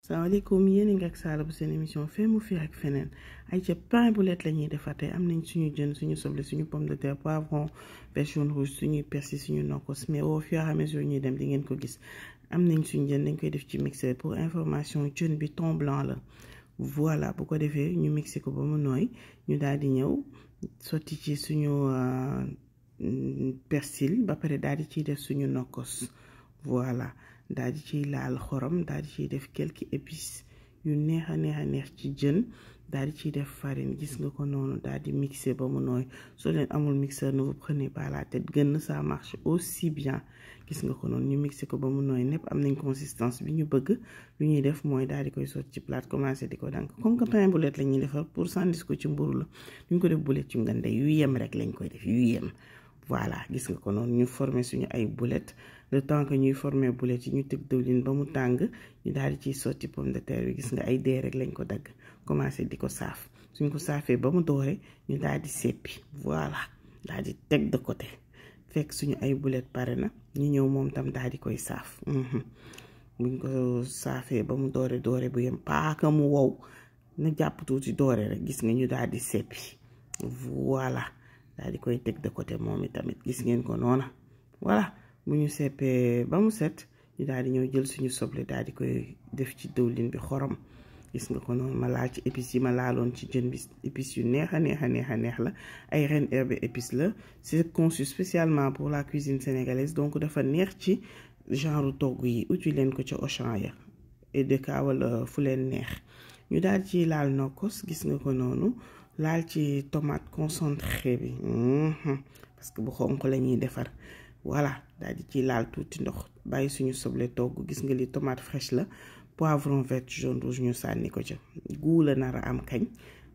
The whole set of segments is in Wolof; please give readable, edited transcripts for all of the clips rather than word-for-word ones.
salaamaaleykum yéen a ngi ak Sala bu seen émission fee mu fi ak feneen ay ca pain boulette la ñuy defar tey am nañ suñu jën suñu soble suñu pomme de terre poivron vert jaune rouge suñuy persil suñu nokkos mais au fur et à mesure ñuy dem di ngeen ko gis am nañ suñu jën dañ koy def ci mixeur pour information jën bi thon blanc la voilà bu ko defee ñu mixé ko ba mu nooy ñu daal di ñëw sotti ci suñu persil ba pare daal di ciy def suñu nokkos voilà daal di ciy laal xorom daal di ciy def quelques épices yu neex a neex ci jën daal di ciy def farine gis nga ko noonu daal di mixer ba mu nooy soo leen amul mixeur ne vous prenez pas la tête gën ça marche aussi bien gis nga ko noonu ñu mixer ko ba mu nooy nepp am nañ consistance bi ñu bëgg lu ñuy def mooy daal di koy sotti ci plate commencé di ko dank comme que pain boulette la ñuy defar pour sandwich ko ci mburu la duñ ko def boulette ci ngande yu yem rek lañ koy def yu yem voilà gis nga ko noonu ñu former suñu ay boulette le temps que ñuy former boulette yi ñu teg diwlin ba mu tàng ñu daal di ciy sotti pomme de terre bi gis nga ay dee rek lañ ko dagg commencé di ko saaf suñ ko saafee ba mu doore ñu daal di seppi voilà daal di teg de côté fekk suñu ay boulette pare na ñu ñëw moom tam daal di koy saaf buñ ko saafee ba mu doore bu yem paaka mu wow na jàpp tuuti doore rek gis nga ñu daal di seppi voilà daal di koy teg de côté moom itamit gis ngeen ko noona voilà bu ñu seppee ba mu set ñu daal di ñëw jël suñu soble daal di koy def ci diwlin bi xorom gis nga ko noonu ma laal ci épices yi ma laaloon ci jën bi épices yu neex a neex la ay Reine Herbes épices la c'est conçu spécialement pour la cuisine sénégalaise donc dafa neex ci genre togg yi uti leen ko ca Auchan ya EDK wala fu leen neex ñu daal ci laal nokkos gis nga ko noonu laal ci tomate concentré bi parce que bu xonq la ñuy defar voilà daal di ci laal tuuti ndox bàyyi suñu soble togg gis nga li tomate fraîche la poivron vert jaune rouge ñu sànni ko ca guu la nar a am kañ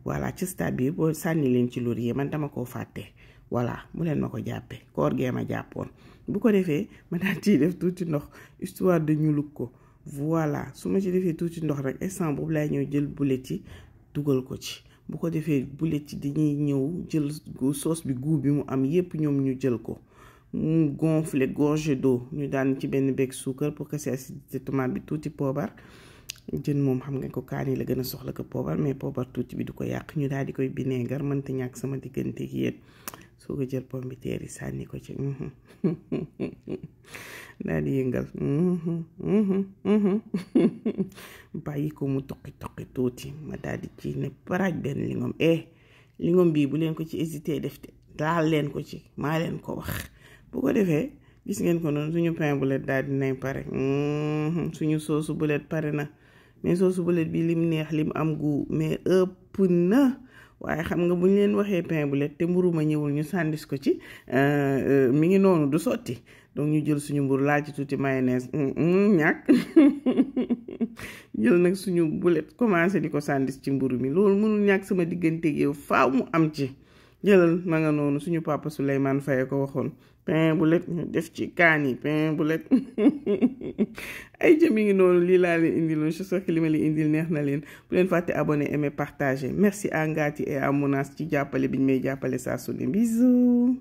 voilà ci stade bi boo sànni leen ci laurier man dama koo fàtte voilà mu leen ma ko jàppee koor gee ma jàppoon bu ko defee ma daal ciy def tuuti ndox histoire de ñulug ko voilà su ma ci defee tuuti ndox rek instant boobu laay ñëw jël boulette yi dugal ko ci bu ko defee boulette yi dañuy ñëw jël sauce bi goût bi mu am yépp ñoom ñu jël ko mu gonflé gorgé d'eau ñu daan ci benn beeg suukar pour que c'est acidité tomate bi tuuti poobar jën moom xam nga ko kaani la gën a soxla ko poobar mais poobar tuuti bi du ko yàq ñu daal di koy vinaigre mënta ñàkk sama diggante ak yéen soo ko jël pomme de terre yi sànni ko ci daal di yëngal bàyyi ko mu toqi tuuti ma daal di ci ne paraaj benn lingom bii bu leen ko ci hésité def te laal leen ko ci maa leen ko wax bu ko defee gis ngeen ko noonu suñu pain boulette daal di nay pare suñu soosu boulette pare na mais soosu boulette bi lim neex lim am gu mais ëpp na waaye xam nga bu ñu leen waxee pain boulette te mburu ma ñëwul ñu sandwich ko ci mi ngi noonu du sotti donc ñu jël suñu mburu laal ci tuuti mayonnaise ñàkk jël nag suñu boulette commencé di ko sandwich ci mburu mi loolu mënul ñàkk sama diggante yow faaw mu am ci jëlal ma nga noonu suñu papa Souleymane Faye ko waxoon pain boulette ñu def ci kaani pain boulette ay jëm mi ngi noonu lii laa leen indil j'espère que li ma leen indil neex na leen bu leen fàtte abonner aimer partager merci à Ngati et à Mounas ci jàppale bi ñu may jàppale saa su ne bisous.